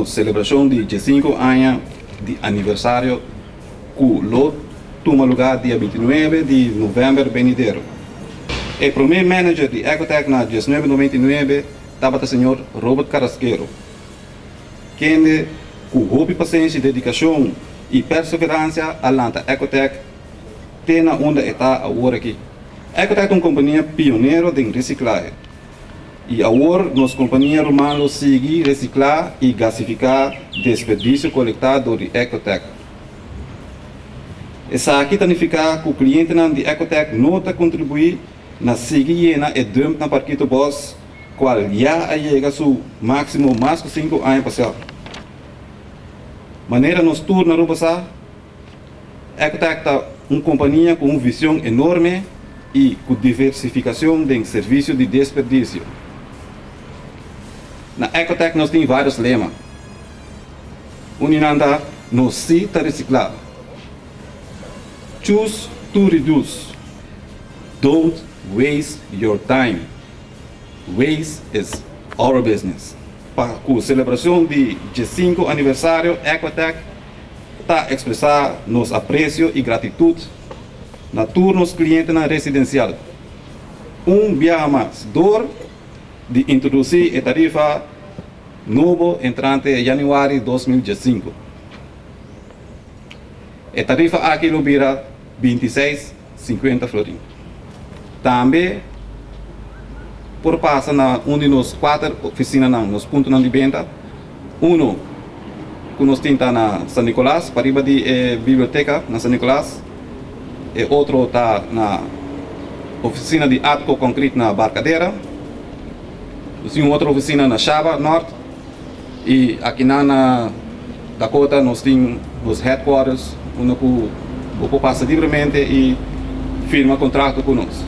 Selebrashon di 5 aña di aniversario ku lo tuma lugá dia 29 di novèmber benidero. E promé manager di Ecotech na 1999 tabata señor Robert Carrasquero, kende ku hopi pasenshi, dedikashon i perseveransia a lanta Ecotech te na unda e ta awor aki. Ecotech ta un kompania pionero den resiklahe. I awor nos kompania ruman lo sigui resiklá i gasifiká desperdisio kolektá dor di Ecotech. Esaki ta nifiká ku klientenan di Ecotech no ta kontribuí na sigui yena e dump na Parkito Bos, kual ya a yega su máksimo mas ku 5 aña pasá. Manera nos tur na Aruba sa, Ecotech ta un kompania ku un vishon enorme i ku diversifikashon den servisio di desperdisio. Na Ecotech nos tin vários lema. Un di nan ta "Nos sí ta resiklá". Choose to reduce. Don't waste your time. Waste is our business. Pa ku selebrashon di 5 aniversario, Ecotech ta ekspresá nos apresio i gratitut na tur nos klientenan residensial. Un biaha mas, dor di introdusí e tarifa nobo entrante yanüari 2015. E tarifa aki lo bira 26,50 florin. Tambe por pasa na un di nos kuater ofisinanan, nos puntonan di benta. Uno ku nos tin ta na San Nicolas, pariba di e biblioteka na San Nicolas. E otro ta na ofisina di Atco Concrete na Barcadera. Nos tin un otro ofisina na Shaba North. I aki na Dakota nos tin nos headquarters, unda ku bo por pasa libremente i firma kontrato ku nos.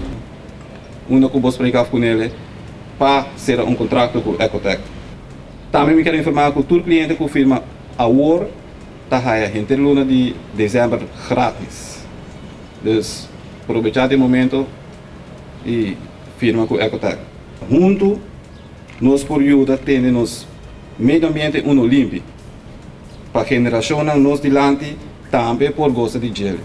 Unda ku bo spreek af kuné pa sera un kontrato ku Ecotech. Tambe mi ke informá ku tur kliente ku firma awor ta haya henter luna di desèmber gratis. Dus aprovechá e momento i firma ku Ecotech. Huntu nos por yuda tene nos medio ambiente uno limpi, pa generashonnan nos dilanti tambe por gosa di dje.